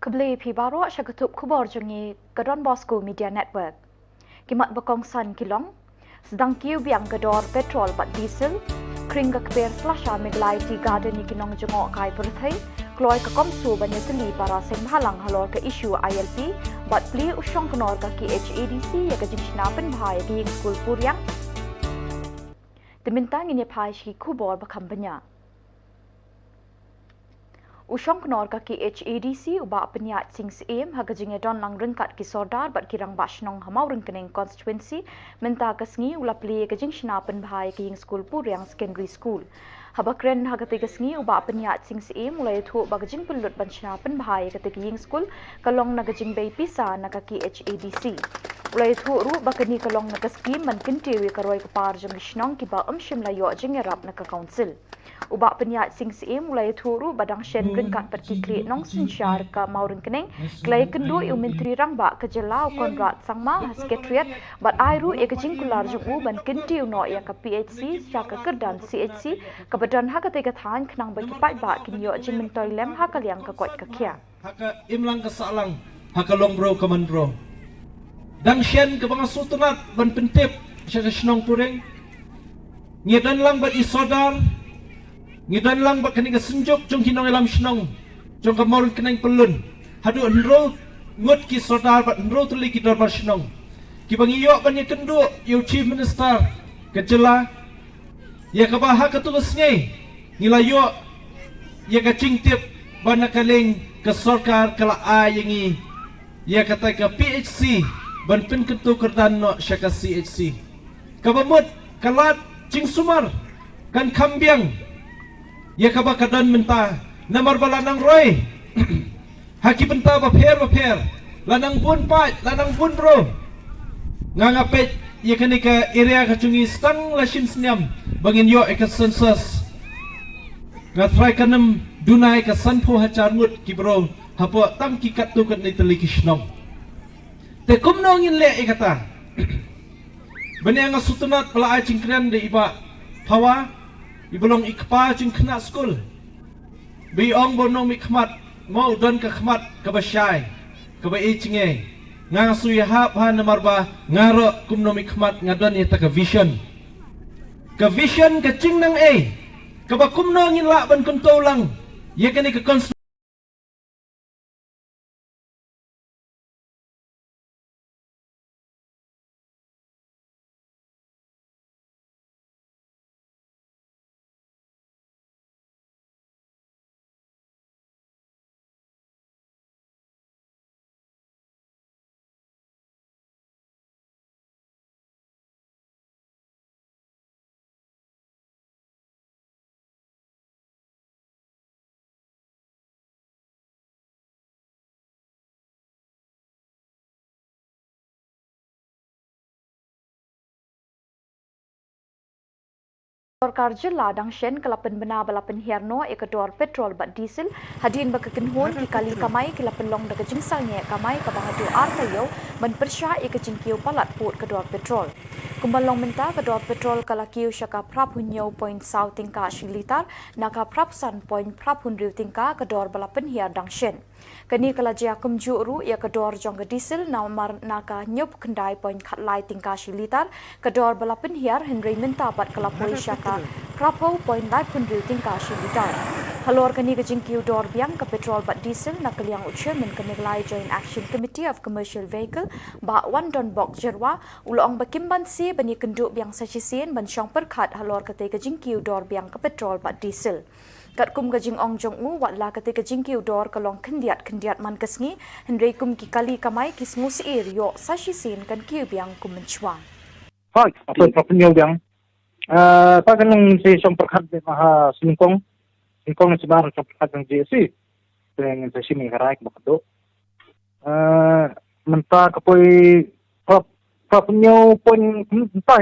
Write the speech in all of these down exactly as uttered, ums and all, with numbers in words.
Khublei phi baroh sha ka tup khubor jong ngi ka Don Bosco Media Network. Ki mat ba kongsan ki long: sdang kiew biang ka dor petrol bad diesel, kring ka kper slasha Meghalaya Tea Garden ïa ki nongjngoh kai pyrthei, kloi ka CoMSO ban ïatylli para seng bhalang halor ka issue I L P, bad plie u shongknor ka K H A D C ïa ka jingshna pynbha ïa ka ïing skul Puriang. Te mynta ngin ïa phai sha ki khubor ba kham bniah. U shongknor ka K H A D C u Bah Pynïaid Sing Syiem, ha ka jingïadon lang ryngkat ki sordar bad ki rangbah shnong ha Mawryngkneng constituency mynta ka sngi, u la plie ka jingshna pynbha ïa ka ïing skul Puriang Secondary School. Haba kren ha katei ka sngi, u Bah Pynïaid Sing Syiem u la ïathuh ba ka jingpynlut ban shna pynbha ïa katei ka ïing skul ka long na ka jingbei pisa na ka K H A D C. U la ïathuh ruh ba kane ka long na ka skim ban kyntiew ïa ka roi ka par jong ki shnong kiba ym shym la ïoh jingïarap na ka council. U Bah Pynïaid Sing Syiem u la ïathuh ruh ba dang shen ryngkat bad ki khlieh nongsynshar ka Mawryngkneng ki la ïakynduh ïa u Myntri Rangbah ka jylla u Conrad Sangma ha Secretariat, bad ai ruh ïa ka jingkular jong u ban kyntiew noh ïa ka P H C sha ka kyrdan C H C, kaba don ha katei ka thaiñ, khnang ba ki paidbah kin ïoh jingmyntoi lem ha ka liang ka koit ka khiah. Ha ka imlang ka sahlang, ha ka long bro ka man bro. Dang shen kaba nga sngewtynnat ban pyntip sha ka shnong Puriang. Ngi don lang bad i sordar, ngi don lang bad kane ka synjuk jong ki nongïalam shnong jong ka Mawryngkneng pyllun, haduh hynriew ngut ki sordar bad hynriew tylli ki dorbar shnong, kiba ngi ïoh ban ïakynduh ïa u Chief Minister ka jylla, ïa kaba ha katei ka sngi ngi la ïoh ïa ka jingtip ba na ka liang ka sorkar ka la ai ïa ngi ïa katei ka P H C ban pynkyntu kyrdan noh sha ka C H C. Kaba mut ka lad jingsumar kan kham biang ïa kaba ka don mynta, namar ba la nang roi ha ki bynta bapher bapher, la nang bun paid, la nang bun bro. Nga nga peit ïa kane ka area ka jong ngi sdang la shim snem ba ngin ïoh ïa ka census. Nga trai ka nem duna ïa ka sanphew hajar ngut ki bro hapoh tang ki katto katne tylli ki shnong. Te kumno ngin leh ïa kata? Bad nga sngewtynnat ba la ai jingkren da i Bah Phawa, iba long i kpa jingkhynnah skul, ba i ong ba u nongmihkhmat mo u don ka khmat kaba shai, kaba ïeit jingeh. Nga nga sngew ïahap ha namar ba nga ruh kum nongmihkhmat nga don ïa kata ka vision. Ka vision ka jingnang ei kaba kumno ngin lah ban kyntu lang ïa kane ka constituency. Sorkar jylla dang shen ka la pynbna ba la pynhiar noh ïa ka dor petrol bad diesel, hadien ba ka kynhun ki kali kamai ki la pynlong da ka jingsangeh kamai kaba haduh ar taïew ban pyrshah ïa ka jingkiew palat pud ka dor petrol. Kumba long mynta ka dor petrol ka la kiew sha ka phra phew hynñiew point saw tyngka shi litar, na ka phra phew san point phra phew hynriew tyngka ka dor ba la pynhiar dang shen. Kane ka la jia kumjuh ruh ïa ka dor jong ka diesel, namar na ka hynñiew phew khyndai point khatlai tyngka shi litar ka dor ba la pynhiar, hynrei mynta pat ka la poi sha ka phra phew point lai phew hynriew tyngka shi litar. Halor kane ka jingkiew dor biang ka petrol bad diesel, na ka liang u Chairman ka Meghalaya Joint Action Committee of Commercial Vehicle, Bah Wandonbok Jyrwa, u la ong ba kim banse ban ïakynduh biang sa shisien ban shong pyrkhat halor katei ka jingkiew dor biang ka petrol bad diesel. Katkum ka jingong jong u, wat la katei ka jingkiew dor ka long khyndiat khyndiat man ka sngi, hynrei kum ki kali kamai ki sngewsih ïoh sa shisien kan kiew biang kum mynshuwa. Hoi, apa apa penyau biang. Eh, ta kan nang si shong pyrkhat de maha singkong. Singkong si bar shong pyrkhat jong J C. Teng sa shi mengkarai ba kado. Eh, mynta ka poi prop, prop penyau pon mynta.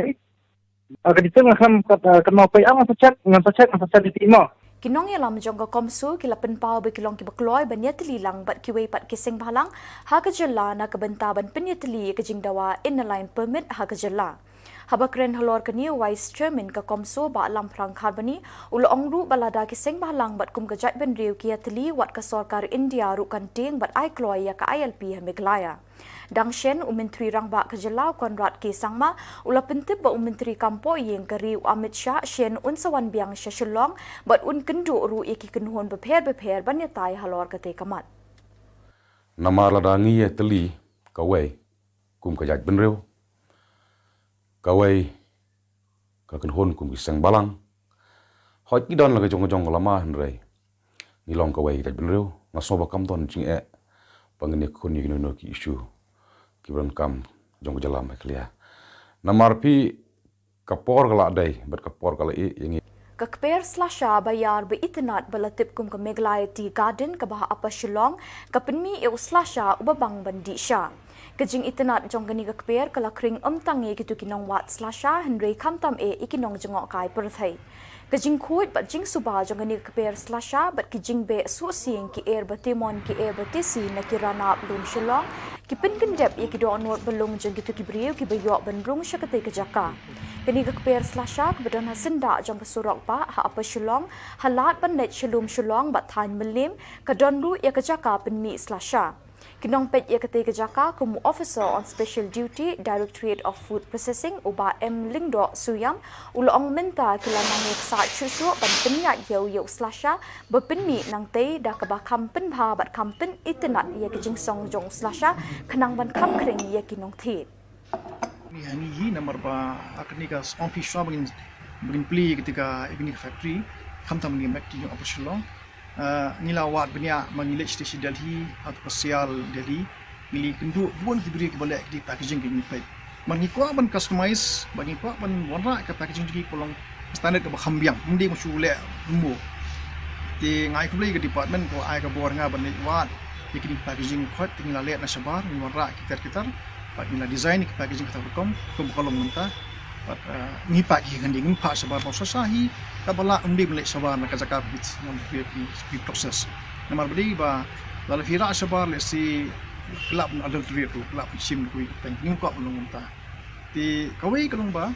Ah, ka detail nga khlem kat, ah, kynmaw pei, ah, ngan sa check, ngan sa check, ngan sa check detail mo. Ki nongïalam jong ka CoMSO ki la pynpaw ba ki long kiba kloi ban ïatylli lang bad kiwei pat ki seng bhalang ha ka jylla na ka bynta ban pynïatylli ïa ka jingdawa Inner Line Permit ha ka jylla. Haba kren halor kane u Vice Chairman ka CoMSO Bah Lamphrang Kharbani, u la ong ruh ba lada ki seng bhalang bad kum ka jaitbynriew ki ïatylli, wat ka sorkar India ruh kan tieng bad ai kloi ïa ka I L P ha Meghalaya. Dang shen, u Myntri Rangbah ka jylla u Conrad K Sangma u la pyntip ba u Myntri Kam Pohïing ka ri u Amit Shah shen un sa wan biang sha Shillong bad un kynduh ruh ïa ki kynhun bapher bapher ban ïatai halor katei ka mat. Namar lada ngi ïatylli, kawei kum ka jaitbynriew, kawei ka kynhun kum ki seng bhalang. Hooid, ngi don la ka jong ka jong ka lama, hynrei ngi long kawei ka jaitbynriew. Nga sngew ba kam don jingeh ba ngin ïakhun ïa kino kino ki issue kiba donkam jong ka jylla Meghalaya. Namar phi, ka por ka la dei bad ka por ka la ïeh ïa ngi. Ka kper slasha ba ïar ba itynnad ba la tip kum ka Meghalaya Tea Garden kaba ha Upper Shillong ka pynmih ïa u slasha uba bang ban dih sha. Ka jingitynnad jong kane ka kper ka la khring ym tang ïa kito ki nongwad slasha, hynrei khamtam eh ïa ki nongjngohkai pyrthei. Ka jingkhuid bad jingsuba jong kane ka kper slasha bad ki jingbeh suhsieng ki er ba te mon ki er ba te si na ki ranab lum Shillong ki pynkyndep ïa ki dohnud ba lung jong kito ki briew kiba ïoh ban rung sha katei ka jaka. Kane ka kper slasha kaba don ha syndah jong ka surok bah ha Upper Shillong ha lad ban leit sha lum Shillong bad thaiñ Mylliem ka don ruh ïa ka jaka pynmih slasha. Ki nongpeit ïa katei ka jaka kum u Officer on Special Duty, Directorate of Food Processing, u Bah M Lyngdoh Suiam, u la ong mynta ki la nang ïaksaid shuh shuh ban pynïaid ïew ïa u slasha ba pynmih nangtei da kaba kham pynbha bad kham pynitynnad ïa ka jingsong jong u slasha khnang ban kham khring ïa ki nongthied. Ngi ha ngi hi namar ba ha kane ka ong phi shuwa ba ngin, ba ngin plie ïa kata ka, ïa kane ka factory, khamtam ngi mek ti jong Upper Shillong. Ah, ngi la wad bniah ba ngi leit sha Delhi, hato ka Sial Delhi, ngi la ïakynduh bun ki briew kiba leh ki packaging ki ngi peit. Namar ngi kwah ban customize, ba ngi kwah ban wanrah ka packaging jong ngi kaba long standard kaba kham biang, ym dei ban shu leh ruh mo. Te nga ai khublei ïa ka department kaba ai ka bor ha nga ban leit wad ïa kine ki packaging, khot te ngi la leh na shabar, ngi wanrah ki ter ki ter. Bad ngi la design ïa ki packaging kata ka rukom, kum ka long mynta. Bad, eh, ngi pack hi hangne, ngim phah shabar, ba u slasha hi kaba lah ym dei ban leit shabar na ka jaka ba ki, ba ki, ba ki process. Namar ba dei ba lada phi rah shabar, lehse ka lah ban adulterate ruh, ka lah ban shim ruh ïa ka peng, ngim kwah ban long mynta. Te kawei ka long ba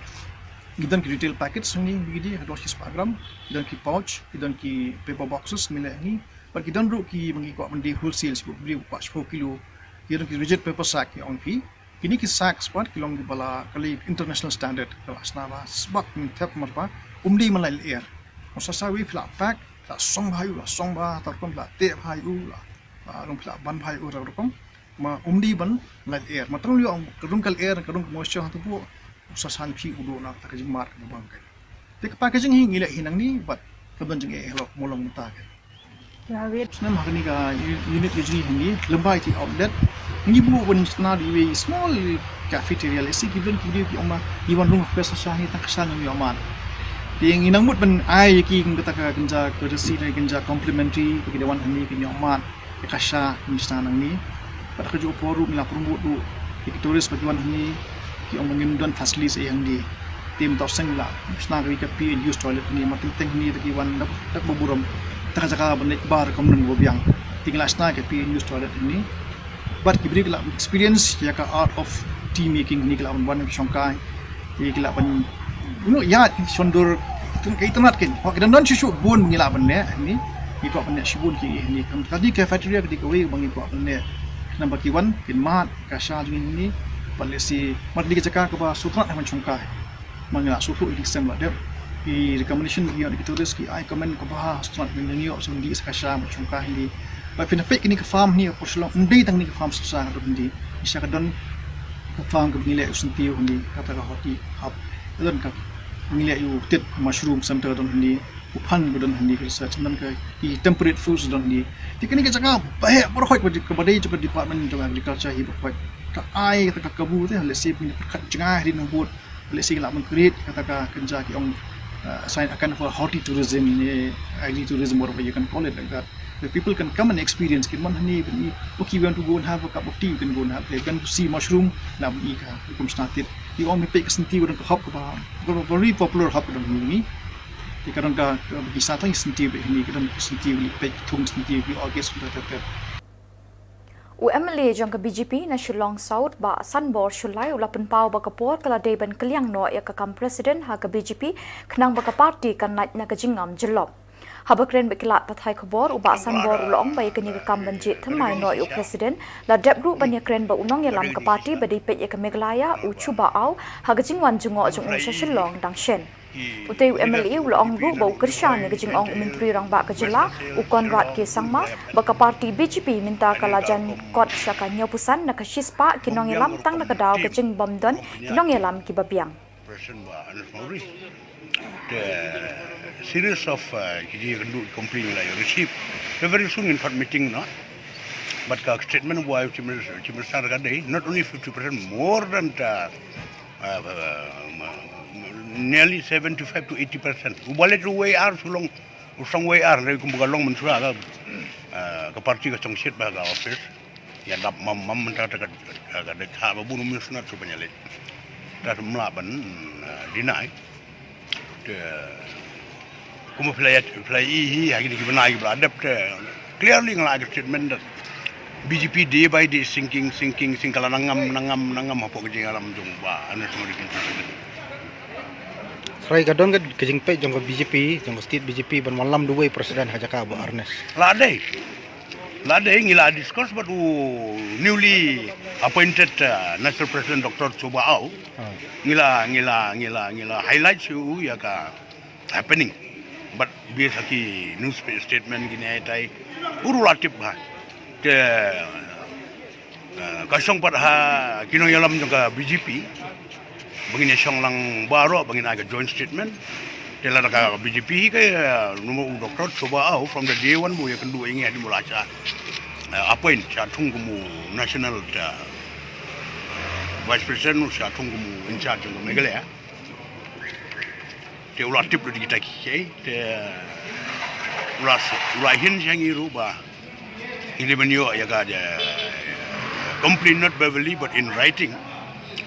ngi don ki retail packets hangne, ngi dei ha ka dor shispah gram, ngi don ki pouch, ngi don ki paper boxes, ngi leh hangne. Bad ki don ruh kiba ngi kwah ban die wholesale, shiphew briew, kwah shiphew kilo. Ki don ki rigid paper sack, ngi ong phi. Kine ki sacks pat ki long kiba la kali international standard, ka la shna ba sbak, ngin thep namar ba um dei ban lait lyer. Mo sa sa wei phi la pack, phi la song bha ïa u, la song bha, ta rukom phi la teh bha ïa u, la, la rukom phi la ban bha ïa u, ta rukom. Ma um dei ban lait lyer. Ma tang lyo ka rung ka lyer, ka rung ka moisture hangtu buh, u sa san phi u duh na ta ka jingmar ka bang ka. Te ka packaging hi ngi leh hi nangne, bad ka don jingeh halor ka molong mynta ka. Snem ha kane ka unit ka jong ngi hangne, lyngba ïa ki outlet, ngi buh ban shna da iwei small cafeteria, lehse ki don ki briew ki ong ba ngi wan rung ha ka sha sha hi tang ka sha ngam ïoh mad. Te ngi nang mut ban ai ïa ki kum kata ka kynja courtesy ne kynja complimentary, ba ki da wan hangne kin ïoh mad ïa ka sha ngi shna nangne. Bad ha kajuh ka por ruh ngi la promote ruh ïa ki tourist ba ki wan hangne, ki ong ba ngim don facilities ei hangne. Te mynta u seng la shna kawei ka pay and use toilet hangne, ma teng teng hangne da ki wan da kaba burom, da ka jaka ban leit bar kam don ba biang. Te ngi la shna ka pay and use toilet hangne. Bad ki briew ki la experience ïa ka art of tea making hangne, ki la wan wan shongkai. Te ki la ban, you know, ïa shon dur ka itynnad kein. Hooid, ki don don shuh shuh bun ba ngi lah ban leh hangne. Ngi kwah ban leh shibun ki hangne. Ka dei ka cafeteria ka dei kawei ba ngi kwah ban leh. Namar ba ki wan kin mad ka sha jong ngi hangne. Bad lehse mad dei ka jaka kaba sngewtynnat ha ban shongkai. Ma ngi la sngewthuh ïa ki sem la dep. Ki recommendation ki ïoh na ki tourist ki ai comment kaba sngewtynnat, ngi ïoh sngewdih sa ka sha ban shongkai hangne. Bad phin peit kine ki farm hangne ha Upper Shillong, ym dei tang kine ki farm shisha ka don hangne. Shisha ka don ka farm kaba ngi leh ïa u syntiew hangne, kata ka Horti Hub. Ka don ka ngi leh ïa u tit mushroom center don hangne, u phan ka don hangne, ka research, ka don ka, i temperate fruits don hangne. Te kane ka jaka ba heh baroh kaba dei jong ka department jong agriculture hi baroh. Ka ai kata ka kabu te, lehse phin pyrkhat jngai hadien nongbud. Lehse ki lah ban create kata ka kynja ki ong, uh, sign a kind of a horti tourism ne agri tourism, whatever you can call it like that. Where people can come and experience, kin wan hangne ban i, okay, we want to go and have a cup of tea, you can go and have, they can see mushroom, lah ban i ka rukom shna tit. Ki ong me peit ka syntiew ka don ka hop kaba, ka very popular hop ka don hangne. Te ka don ka, ka, ki sa tang syntiew bad hangne, ka don ka syntiew, peit ka thung syntiew, ki orchids, ka don ka, ka. U M L A jong ka B J P na Shillong South, Bah Sanbor Shullai, u la pynpaw ba ka por ka la dei ban kylliang noh ïa ka kam president ha ka B J P, khnang ba ka party kan lait na ka jingngam jyllop. Haba kren bad ki lad pathai khubor, u Bah Sanbor u la ong ba ïa kane ka kam ban jied thymmai noh ïa u president la dep ruh ban ïakren bad u nongïalam ka party ba dei peit ïa ka Meghalaya, u Chuba Aw, ha ka jingwan jngoh jong u sha Shillong dang shen. Utei u M L A u la ong ruh ba u kyrshan ïa ka jingong u Myntri Rangbah ka jylla, u Conrad K Sangma, ba ka party B J P mynta ka la jan kot sha ka hynñiewphew san na ka shispah ki nongïalam tang na ka daw ka jingbym don ki nongïalam kiba biang. President Bah Ernest Mawrie. The series of, uh, ki jingïakynduh complaint la ïa receive. Very soon in fact meeting, no. But ka statement ba u Chief Minister, Chief Minister ka dei, not only fifty percent, more than, uh, uh, uh, nearly seventy-five to eighty percent. U ba leit ruh wei ar shu long, u shong wei ar, lei kumba ka long mynshuwa ka, uh, ka party ka shong shit bha ka office. Ïa dap mam mam mynta ka, ka, ka dei ha ba bun u Mynsngat shu ban ïa leit. Ta shu mlah ban, uh, deny. Te, kumba phi la ïa, phi la ïohi hi, ha kine ki bnai kiba la dep te, clearly nga la ai ka statement that B J P day by day sinking, sinking, sinking, ka la nangam, nangam, nangam hapoh ka jingïalam jong u Bah Ernest Mawrie Shullai. Hynrei ka don ka, ka jingpeit jong ka B J P, jong ka state B J P ban wallam duwai president ha jaka u Bah Ernest. La dei. La dei ngi la discuss bad u newly appointed, uh, National President Doctor Chuba Aw. Ah. Ngi la, ngi la, ngi la, ngi la highlight shuh ïa ka happening. But based ha ki news statement kine tai, u ruh la tip bha. Te, uh, ka shong pat ha ki nongïalam jong ka B J P. Ba ngin ïa shong lang baroh, ba ngin ai ka joint statement. Te lada ka B J P hi ka, uh, u Doctor Chuba Aw from the day one ba u ïakynduh ïa ngi hadien ba u la shah, uh, appoint, shah thung kum u national, uh, vice president, u shah thung kum u in charge jong ka Meghalaya. Te u la tip lut ïa kita kiei kiei, te u la, u la hin sha ngi ruh ba ngi dei ban ïoh ïa ka, uh, complaint not verbally but in writing.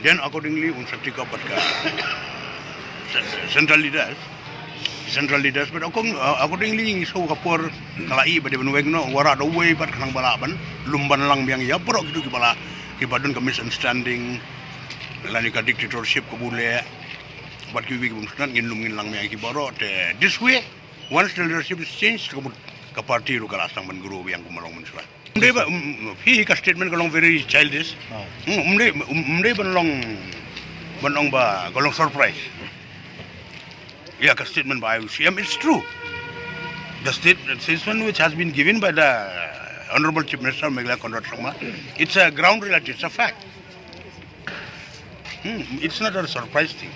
Then accordingly un sa take up bad ka cen-, central leaders. Central leaders, but according-, uh, accordingly ngi sngew ka por ka la ïoh ba dei ban weng noh, wanrah da uwei bad khnang ba lah ban lum ban lang biang ïa baroh kito kiba la, kiba don ka misunderstanding lane ka dictatorship ka bun leh. Bad kiwei kiba mynsngat ngin lum ngin lang biang ïa ki baroh te. This way, once the leadership is changed, ka mut ka party ruh ka la sdang ban grow biang kum long mynshuwa. Ym dei ba, um, um, hi ka statement ka long very childish. Oh. Hmm, ym dei, ym, ym dei ban long, ban long ba, ka long surprise. Yeah, ka statement by C M, it's true. The state, the statement which has been given by the Honorable Chief Minister Meghalaya Conrad Sangma, it's a ground reality, it's a fact. Hmm, it's not a surprise thing.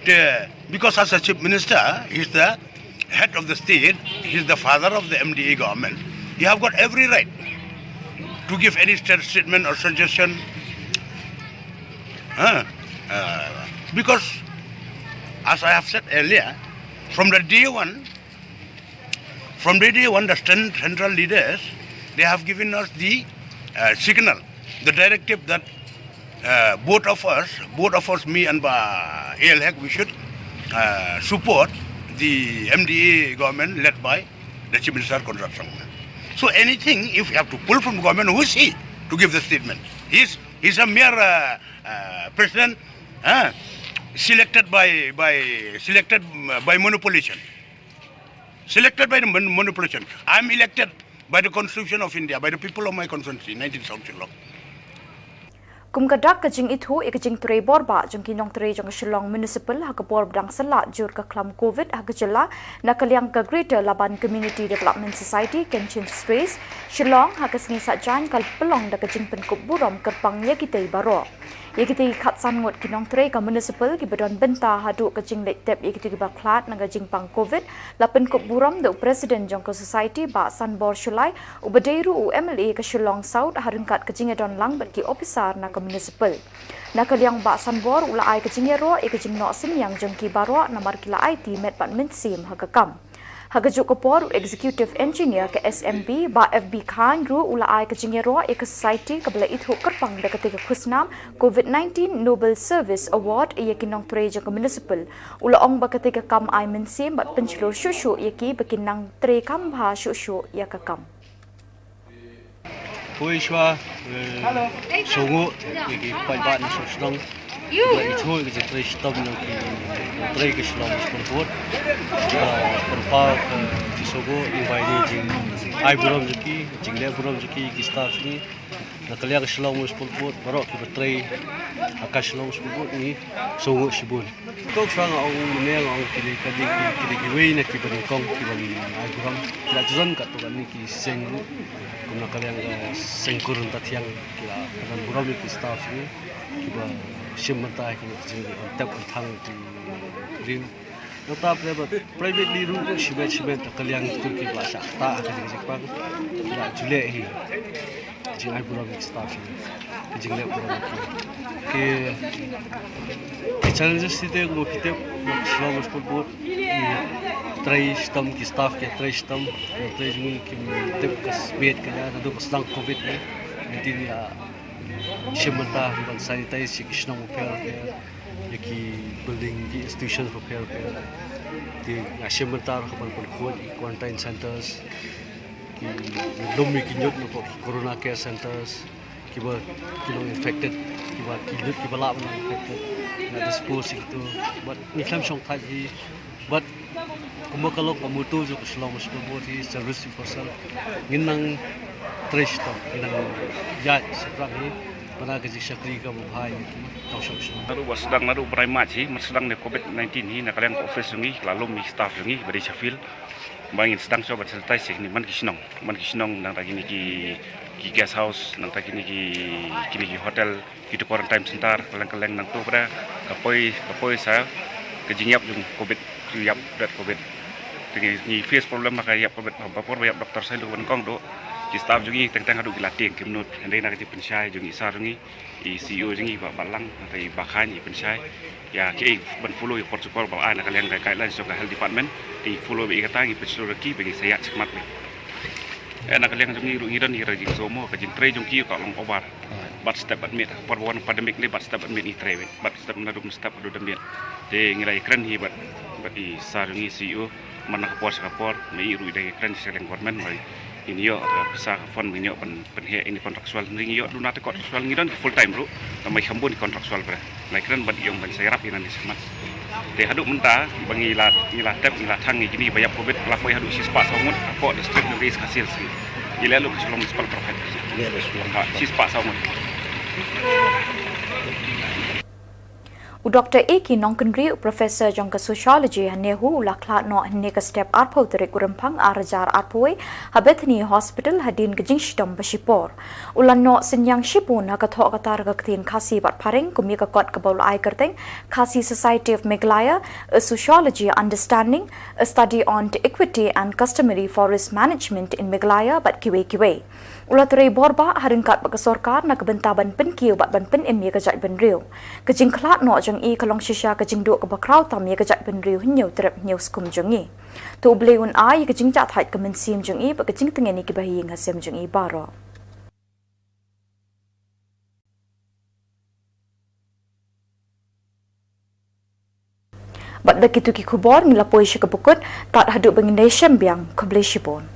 The, because as a chief minister, he's the head of the state, he's the father of the M D A government. You have got every right to give any state statement or suggestion. Huh? Uh, because, as I have said earlier, from the day one, from the day one, the cen-, central leaders, they have given us the, uh, signal, the directive that, uh, both of us, both of us, me and Bah A L Hek, we should, uh, support the M D A government led by the Chief Minister Conrad Sangma. So anything, if you have to pull from the government, who is he to give the statement? He's, he's a mere, uh, uh, president, uh, selected by, by, selected, uh, by manipulation. Selected by the mon-, manipulation. I am elected by the Constitution of India, by the people of my constituency, nineteen South Shillong. Kum ka dak ka jingithuh ïa ka jingtrei bor bah jong ki nongtrei jong ka Shillong Municipal ha ka por ba dang sa lah jur ka khlam Covid ha ka jylla, na ka liang ka Greater Laban Community Development Society, Kenshin Straits, Shillong, ha ka sngi Saitjaiñ ka pynlong da ka jingpynkup burom kyrpang ïa kitei baroh. Ïa kitei ki khatsan ngut ki nongtrei ka municipal kiba don bynta haduh ka jingleit tep ïa kito kiba khlad na ka jingpang Covid, la pynkup burom da u President jong ka Society, Bah Sanbor Shullai, uba dei ruh u M L A ka Shillong South, ha ryngkat ka jingïadon lang bad ki ophisar na ka municipal. Na ka liang Bah Sanbor u la ai ka jingïaroh ïa ka jingnoh synñiang jong ki baroh namar ki la aiti met bad mynsiem ha ka kam. Ha kajuh ka por, u Executive Engineer ka S M B, Bah F B Khan ruh u la ai ka jingïaroh ïa ka Society kaba la ithuh kyrpang da katei ka khusnam Covid nineteen Noble Service Award ïa ki nongtrei jong ka municipal. U la ong ba katei ka kam ai mynsiem bad pynshlur shuh shuh ïa ki ba kin nang trei kham bha shuh shuh ïa ka kam. Wei shwa, eh, shnong, ïa ki paidbah na shnong. Ba i thui ka jingtrei shitom na ki trei ka Shillong Municipal Board. Ba pynpaw ka jingsngew i bai ni jingai burom jong ki, jingleh burom jong ki, ki staff ni. Na ka liang ka Shillong Municipal Board, baroh kiba trei ha ka Shillong Municipal Board ni, shnong shibun. Tok shuwa nga ong mynne nga ong kine ka dei ki, kine kiwei na kiba nyngkong kiba ngi ai burom. Ki la jrong katto katne ki seng ruh. Kumba ka liang ka seng kur Umtathiang ki la pynban burom ïa ki staff ni kiba shim bynta ïa kine ki jingtep tang ki ring. Nangta phi ba private ni ruh shimet shimet ka liang tu kiba shah ta ka jingpang. Ki la ju leh hi. Jingai burom ïa ki staff hi. Ki jingleh burom ïa ki. Ki, ki challenges hi te kumba phi tip, Shillong Municipal Board, ki trei shitom ki staff ki trei shitom, ki trei jingmut ki tip ka smiet ka ïa, naduh ba sdang covid ni. Ngi dei ïa shim bynta ban sanitize ïa ki shnong bapher bapher, ïa ki building, ki institutions bapher bapher. Te ngi shim bynta ruh ban pynkhuid ïa ki quarantine centers. Ki lum ïa ki ñiut na ki corona care centers, kiba ki long infected, kiba ki ñiut kiba lah ban infected, ngi dispose ïa kitu. Bad ngi khlem shong thait hi, bad kumba ka long ka motto jong ka Shillong Municipal Board hi, service before self. Ngin nang trei shitom, ngin nang ïaid shaphrang hi, bad ka jingshakri kaba bha ïa ki nongshong shnong. Naduh ba sdang, naduh ba rai March hi, mar sdang ne covid nineteen hi, na ka liang ka office jong ngi, la lum ïa ki staff jong ngi ba dei sha field. Ba ngin sdang shuwa ban sanitize ïa kine man ki shnong, man ki shnong, nangta kine ki, ki guest house, nangta kine ki, kine ki hotel, kito quarantine center, kylleng kylleng nangto pat ka poi, ka poi sa ka jingïap jong covid, ïap da covid. Te ngi, ngi face problem ba ka ïap covid, ba por ba ïap doctor sa ïoh ban kong doh. Ki staff jong ngi teng teng haduh ki la tieng ki mut, hynrei na ka jingpynshai jong i sir jong ngi, i C E O jong ngi Bah Batlang, nangta i Bah Khan, i pynshai ïa kiei ban follow ïa protocol ba ai na ka liang ka guidelines jong ka health department. Te i follow beit ïa kata, ngi pynshlur ïa ki ba ngi sa ïaid shakhmat beit. Eh, na ka liang jong ngi ruh ngi don ïa ka jingsoh mo, ka jingtrei jong ki ka long over. Bad step bad miet, por ba wan pandemic ne bad step bad miet ngi trei beit. Bad step naduh step haduh da miet. Te ngi la ïakren hi bad, bad i sir jong ngi C E O, man na ka por sha ka por, ma i ruh i da ïakren sha ka liang government, ma ngin ïoh ka pisa ka fund, ngin ïoh ban pynheh ïa kine ki contractual, ngin ïoh duna te contractual, ngi don ki full time ruh, namar kham bun ki contractual bre. Ngi kren bad i ong ban sa ïarap ïa ngi shakhmat. Te haduh mynta ba ngi la, ngi la tep, ngi la thang ïa kine ba ïap covid, la poi haduh shispah saw ngut hapoh district jong ka East Khasi Hills. Ngi leh lut ka Shillong Municipal Prefect. Shispah saw ngut. U Doktor A K Nongkynrih, u Professor jong ka Sociology ha NEHU, u la khlad noh hynne ka step arphew tarik u Rymphang ar hajar arphew wei ha Bethany Hospital hadien ka jingshitom ba shipor. U la noh synñiang shibun ha ka thoh ka tar ka ktien Khasi bad Phareng kum ïa ka kot kaba u la ai kyrteng Khasi Society of Meghalaya, A Sociology Understanding, A Study on the Equity and Customary Forest Management in Meghalaya bad kiwei kiwei. U la trei borbah ha ryngkat bad ka sorkar na ka bynta ban pynkiew bad ban pynim ïa ka jaitbynriew. Ka jingkhlad noh jong i ka long shisha ka jingduh kaba khraw tam ïa ka jaitbynriew hynñiew trep hynñiew skum jong i. To U Blei un ai ïa ka jingjahthait ka mynsiem jong i bad ka jingtngen ïa kiba ha ïing ha sem jong i baroh. Bad da kito ki khubor ngi la poi sha kaba kut, tad haduh ba ngin ïashem biang, khublei shibun.